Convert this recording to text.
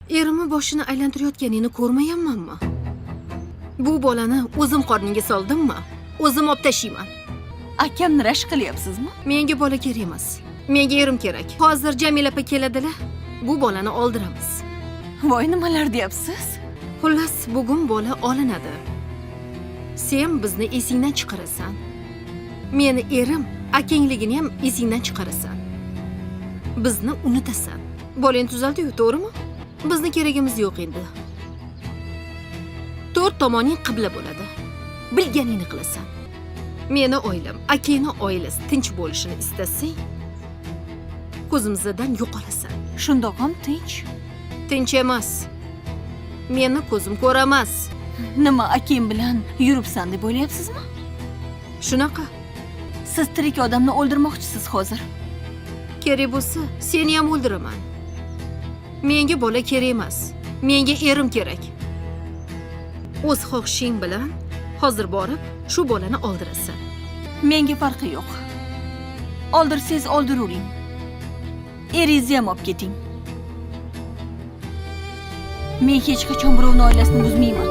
Erimni boshini aylantirayotganingni ko'rmayapmanmi? Bu bolani o'zim qorningga soldimmi, o'zim olib tashiyman. Akamni rashk qilyapsizmi? Menga bola kerak emas, menga erim kerak. Hozir Jamila opa keladilar, bu bolani oldiramiz. Voy, nimalar deyapsiz? Xullas, bugun bola olinadi. Sen bizni esingdan chiqarasan. Meni erim akangligini ham esingdan chiqarasan. Bizni unutasan. Bolang tuzaldi-yu, to'g'rimi? Bizni keragimiz yo'q endi. To'rt tomoning qibla bo'ladi. Bilganingni qilasan. Meni oilam, akangni oilasi tinch bo'lishini istasang, ko'zimizdan yo'qolasan. Shundoq ham tinch. Tinch emas. Meni ko'zim ko'ramas. Nima, akam bilan yuribsan deb o'ylayapsizmi? Shunaqa. Siz tirik odamni o'ldirmoqchisiz hozir. Kerak bo'lsa, seni ham o'ldiraman. Menga bola kerak emas. Menga erim kerak. O'z xohishing bilan hozir borib shu bolani oldirasan. Menga farqi yo'q. Oldirsangiz oldiravering. Eringizni ham olib keting. Men hech qachon birovni oilasini buzmayman.